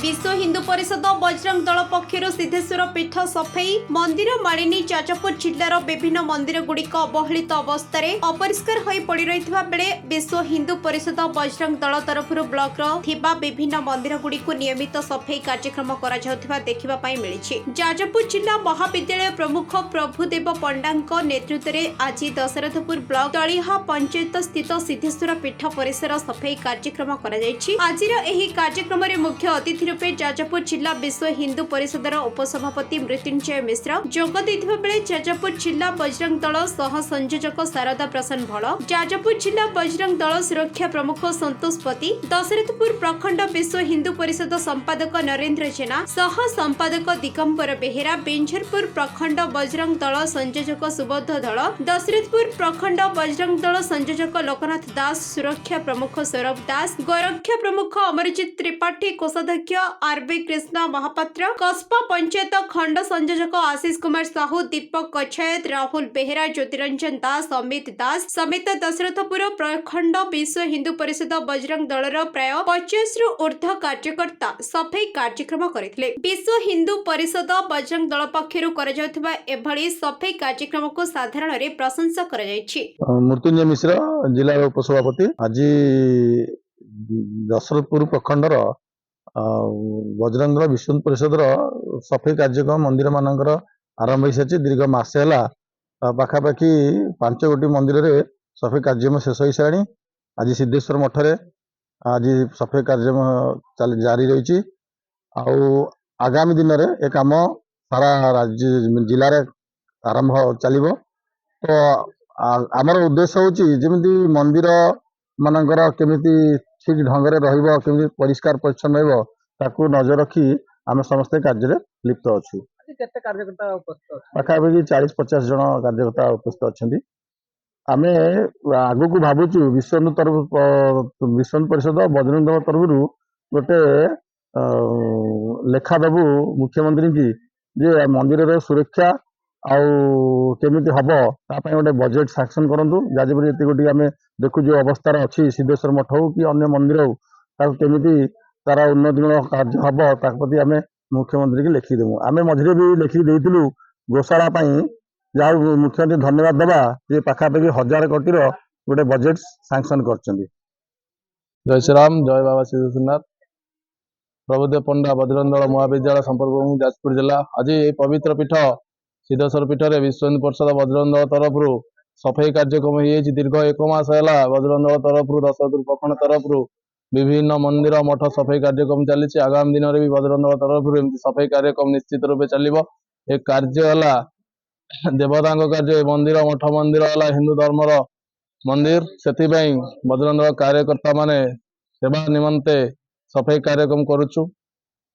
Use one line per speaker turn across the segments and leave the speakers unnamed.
ବିଶ୍ୱ ହିନ୍ଦୁ ପରିଷଦ ବଜରଙ୍ଗ ଦଳ ପକ୍ଷରୁ ସିଦ୍ଧେଶ୍ୱର ପୀଠ ସଫେଇ। ମନ୍ଦିର ମାଳିନୀ ଯାଜପୁର ଜିଲ୍ଲାର ବିଭିନ୍ନ ମନ୍ଦିର ଗୁଡ଼ିକ ଅବହେଳିତ ଅବସ୍ଥାରେ ଅପରିଷ୍କାର ହୋଇ ପଡ଼ି ରହିଥିବା ବେଳେ ବିଶ୍ୱ ହିନ୍ଦୁ ପରିଷଦ ବଜରଙ୍ଗ ଦଳ ତରଫରୁ ବ୍ଲକର ଥିବା ବିଭିନ୍ନ ମନ୍ଦିର ଗୁଡ଼ିକୁ ନିୟମିତ ସଫେଇ କାର୍ଯ୍ୟକ୍ରମ କରାଯାଉଥିବା ଦେଖିବା ପାଇଁ ମିଳିଛି। ଯାଜପୁର ଜିଲ୍ଲା ମହାବିଦ୍ୟାଳୟ ପ୍ରମୁଖ ପ୍ରଭୁଦେବ ପଣ୍ଡାଙ୍କ ନେତୃତ୍ୱରେ ଆଜି ଦଶରଥପୁର ବ୍ଲକ ତଳିହା ପଞ୍ଚାୟତ ସ୍ଥିତ ସିଦ୍ଧେଶ୍ୱର ପୀଠ ପରିସର ସଫେଇ କାର୍ଯ୍ୟକ୍ରମ କରାଯାଇଛି। ଆଜିର ଏହି କାର୍ଯ୍ୟକ୍ରମରେ ମୁଖ୍ୟ ଅତିଥି ରୂପେ ଯାଜପୁର ଜିଲ୍ଲା ବିଶ୍ୱ ହିନ୍ଦୁ ପରିଷଦର ଉପସଭାପତି ମୃତ୍ୟୁଞ୍ଜୟ ମିଶ୍ର ଯୋଗ ଦେଇଥିବା ବେଳେ ଯାଜପୁର ଜିଲ୍ଲା ବଜରଙ୍ଗ ଦଳ ସହ ସଂଯୋଜକ ଶାରଦା ପ୍ରସନ୍ନ ଭଳ, ଯାଜପୁର ଜିଲ୍ଲା ବଜରଙ୍ଗ ଦଳ ସୁରକ୍ଷା ପ୍ରମୁଖ ସନ୍ତୋଷ ପତି, ଦଶରଥପୁର ପ୍ରଖଣ୍ଡ ବିଶ୍ୱ ହିନ୍ଦୁ ପରିଷଦ ସମ୍ପାଦକ ନରେନ୍ଦ୍ର ଜେନା, ସହ ସମ୍ପାଦକ ଦିଗମ୍ବର ବେହେରା, ବିଞ୍ଝରପୁର ପ୍ରଖଣ୍ଡ ବଜରଙ୍ଗ ଦଳ ସଂଯୋଜକ ସୁବୋଧ ଦଳ, ଦଶରଥପୁର ପ୍ରଖଣ୍ଡ ବଜରଙ୍ଗ ଦଳ ସଂଯୋଜକ ଲୋକନାଥ ଦାସ, ସୁରକ୍ଷା ପ୍ରମୁଖ ସୌରଭ ଦାସ, ଗୋରକ୍ଷା ପ୍ରମୁଖ ଅମରଜିତ ତ୍ରିପାଠୀ, କୋଷାଧ୍ୟକ୍ଷ ଆର ବି କୃଷ୍ଣ ମହାପାତ୍ର, କସ୍ବା ପଞ୍ଚାୟତ ଖଣ୍ଡ ସଂଯୋଜକ ଆଶିଷ କୁମାର ସାହୁ, ଦୀପକ କଛାୟତ, ରାହୁଲ ବେହେରା, ଜ୍ୟୋତିରଞ୍ଜନ ଦାସ, ଅମିତ ଦାସ ସମେତ ଦଶରଥପୁର ପ୍ରଖଣ୍ଡ ବିଶ୍ୱ ହିନ୍ଦୁ ପରିଷଦ ବଜରଙ୍ଗ ଦଳର ପ୍ରାୟ 50ରୁ ଉର୍ଦ୍ଧ୍ୱ କାର୍ଯ୍ୟକର୍ତ୍ତା ସଫେଇ କାର୍ଯ୍ୟକ୍ରମ କରିଥିଲେ। ବିଶ୍ୱ ହିନ୍ଦୁ ପରିଷଦ ବଜରଙ୍ଗ ଦଳ ପକ୍ଷରୁ କରାଯାଉଥିବା ଏଭଳି ସଫେଇ କାର୍ଯ୍ୟକ୍ରମକୁ ସାଧାରଣରେ ପ୍ରଶଂସା କରାଯାଇଛି।
ମୃତ୍ୟୁଞ୍ଜୟ ମିଶ୍ର, ଜିଲ୍ଲାର ଉପସଭାପତି। ଆଜି ଦଶରଥପୁର ପ୍ରଖଣ୍ଡର ବଜରଙ୍ଗ ଦଳ, ବିଶ୍ୱ ହିନ୍ଦୁ ପରିଷଦର ସଫେଇ କାର୍ଯ୍ୟକ୍ରମ ମନ୍ଦିର ମାନଙ୍କର ଆରମ୍ଭ ହୋଇସାରିଛି। ଦୀର୍ଘ ମାସେ ହେଲା ପାଖାପାଖି 5 ଗୋଟି ମନ୍ଦିରରେ ସଫେଇ କାର୍ଯ୍ୟକ୍ରମ ଶେଷ ହୋଇସାରିଲାଣି। ଆଜି ସିଦ୍ଧେଶ୍ୱର ମଠରେ ଆଜି ସଫେଇ କାର୍ଯ୍ୟକ୍ରମ ଚାଲି ଜାରି ରହିଛି। ଆଉ ଆଗାମୀ ଦିନରେ ଏ କାମ ସାରା ରାଜ୍ୟ ଜିଲ୍ଲାରେ ଆରମ୍ଭ ଚାଲିବ। ତ ଆମର ଉଦ୍ଦେଶ୍ୟ ହେଉଛି ଯେମିତି ମନ୍ଦିର ମାନଙ୍କର କେମିତି ଠିକ ଢଙ୍ଗରେ ରହିବ, କେମିତି ପରିଷ୍କାର ପରିଚ୍ଛନ୍ନ ରହିବ, ତାକୁ ନଜର ରଖି ଆମେ ସମସ୍ତେ କାର୍ଯ୍ୟରେ ଲିପ୍ତ ଅଛୁ।
ଆଜି କେତେ କାର୍ଯ୍ୟକର୍ତ୍ତା ଉପସ୍ଥିତ ଅଛନ୍ତି?
ପାଖାପାଖି 40-50 ଜଣ କାର୍ଯ୍ୟକର୍ତ୍ତା ଉପସ୍ଥିତ ଅଛନ୍ତି। ଆମେ ଆଗକୁ ଭାବୁଛୁ ବିଶ୍ୱ ହିନ୍ଦୁ ତରଫ, ବିଶ୍ୱ ହିନ୍ଦୁ ପରିଷଦ ବଜରଙ୍ଗ ଦଳ ତରଫରୁ ଗୋଟେ ଲେଖା ଦେବୁ ମୁଖ୍ୟମନ୍ତ୍ରୀଙ୍କୁ ଯେ ମନ୍ଦିରର ସୁରକ୍ଷା ଆଉ କେମିତି ହବ, ତା ପାଇଁ ଗୋଟେ ବଜେଟ୍ ସାଙ୍କସନ କରନ୍ତୁ। ଯାଜପୁର ଯେତିକି ଗୋଟିଏ ଆମେ ଦେଖୁ ଯୋଉ ଅବସ୍ଥାରେ ଅଛି, ସିଦ୍ଧେଶ୍ୱର ମଠ ହଉ କି ଅନ୍ୟ ମନ୍ଦିର ହଉ, ତାକୁ କେମିତି ତାର ଉନ୍ନତିମୂଳକ କାର୍ଯ୍ୟ ହବ, ତାକୁ ପ୍ରତି ଆମେ ମୁଖ୍ୟମନ୍ତ୍ରୀକି ଲେଖିକି ଦେବୁ। ଆମେ ମଝିରେ ବି ଲେଖିକି ଦେଇଥିଲୁ ଗୋଶାଳା ପାଇଁ। ଯାହା ମୁଖ୍ୟମନ୍ତ୍ରୀ ଧନ୍ୟବାଦ ଦେବା ଯେ ପାଖାପାଖି 1000 କୋଟିର ଗୋଟେ ବଜେଟ୍ ସାଙ୍କସନ କରିଛନ୍ତି।
ଜୟ ଶ୍ରୀରାମ, ଜୟ ବାବା ସିଦ୍ଧେଶ୍ୱରନାଥ। ପ୍ରଭୁଦେବ ପଣ୍ଡା, ବଜରଙ୍ଗ ଦଳ ମହାବିଦ୍ୟାଳୟ ସମ୍ପର୍କ, ଯାଜପୁର ଜିଲ୍ଲା। ଆଜି ଏହି ପବିତ୍ର ପୀଠ ସିଦ୍ଧେଶ୍ୱର ପୀଠରେ ବିଶ୍ୱ ହିନ୍ଦୁ ପରିଷଦ ବଜରଙ୍ଗ ଦଳ ତରଫରୁ ସଫେଇ କାର୍ଯ୍ୟକ୍ରମ ହେଇଯାଇଛି। ଦୀର୍ଘ ଏକ ମାସ ହେଲା ବଜରଙ୍ଗ ଦଳ ତରଫରୁ, ଦଶରଥପୁର ପ୍ରଖଣ୍ଡ ତରଫରୁ ବିଭିନ୍ନ ମନ୍ଦିର ମଠ ସଫେଇ କାର୍ଯ୍ୟକ୍ରମ ଚାଲିଛି। ଆଗାମୀ ଦିନରେ ବି ବଜରଙ୍ଗ ଦଳ ତରଫରୁ ଏମିତି ସଫେଇ କାର୍ଯ୍ୟକ୍ରମ ନିଶ୍ଚିତ ରୂପେ ଚାଲିବ। ଏ କାର୍ଯ୍ୟ ହେଲା ଦେବତାଙ୍କ କାର୍ଯ୍ୟ। ଏ ମନ୍ଦିର ମଠ ମନ୍ଦିର ହେଲା ହିନ୍ଦୁ ଧର୍ମର ମନ୍ଦିର। ସେଥିପାଇଁ ବଜରଙ୍ଗ ଦଳ କାର୍ଯ୍ୟକର୍ତ୍ତା ମାନେ ସେବା ନିମନ୍ତେ ସଫେଇ କାର୍ଯ୍ୟକ୍ରମ କରୁଛୁ।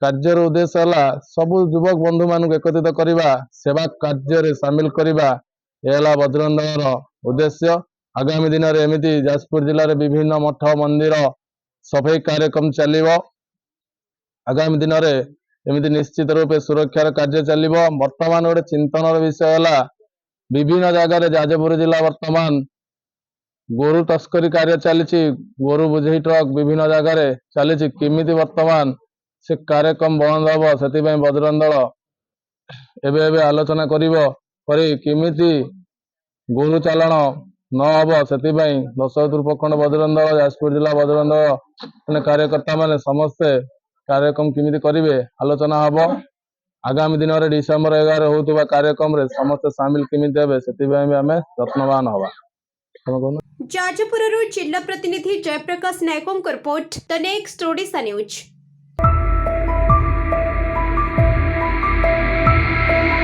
କାର୍ଯ୍ୟର ଉଦ୍ଦେଶ୍ୟ ହେଲା ସବୁ ଯୁବକ ବନ୍ଧୁ ମାନଙ୍କୁ ଏକତ୍ରିତ କରିବା, ସେବା କାର୍ଯ୍ୟରେ ସାମିଲ କରିବା। ଏ ହେଲା ବଜରଙ୍ଗ ଦଳର ଉଦ୍ଦେଶ୍ୟ। ଆଗାମୀ ଦିନରେ ଏମିତି ଯାଜପୁର ଜିଲ୍ଲାରେ ବିଭିନ୍ନ ମଠ ମନ୍ଦିର ସଫେଇ କାର୍ଯ୍ୟକ୍ରମ ଚାଲିବ। ଆଗାମୀ ଦିନରେ ଏମିତି ନିଶ୍ଚିତ ରୂପେ ସୁରକ୍ଷାର କାର୍ଯ୍ୟ ଚାଲିବ। ବର୍ତ୍ତମାନ ଗୋଟେ ଚିନ୍ତନର ବିଷୟ ହେଲା, ବିଭିନ୍ନ ଜାଗାରେ ଯାଜପୁର ଜିଲ୍ଲା ବର୍ତ୍ତମାନ ଗୋରୁ ତସ୍କରୀ କାର୍ଯ୍ୟ ଚାଲିଛି। ଗୋରୁ ବୋଝେଇ ଟ୍ରକ ବିଭିନ୍ନ ଜାଗାରେ ଚାଲିଛି। କେମିତି ବର୍ତ୍ତମାନ ସେ କାର୍ଯ୍ୟକ୍ରମ ବନ୍ଦ ହବ, ସେଥିପାଇଁ ବଜରଙ୍ଗ ଦଳ ଏବେ ଏବେ ଆଲୋଚନା କରିବ କରି କେମିତି ଗୋରୁ ଚାଲାଣ ନ ହବ, ସେଥିପାଇଁ ଦଶରଥପୁର ପ୍ରଖଣ୍ଡ ବଜରଙ୍ଗ ଦଳ, ଯାଜପୁର ଜିଲ୍ଲା ବଜରଙ୍ଗ ଦଳ ମାନେ କାର୍ଯ୍ୟକର୍ତ୍ତା ମାନେ ସମସ୍ତେ କାର୍ଯ୍ୟକ୍ରମ କେମିତି କରିବେ ଆଲୋଚନା ହବ। ଆଗାମୀ ଦିନରେ ଡିସେମ୍ବର 11 ହଉଥିବା କାର୍ଯ୍ୟକ୍ରମରେ ସମସ୍ତେ ସାମିଲ କେମିତି ହେବେ, ସେଥିପାଇଁ ବି ଆମେ ଯତ୍ନବାନ ହବା। ତମେ କହୁନ।
ଯାଜପୁରରୁ ଜିଲ୍ଲା ପ୍ରତିନିଧି ଜୟପ୍ରକାଶ ନାୟକଙ୍କ report, the next Odisha news.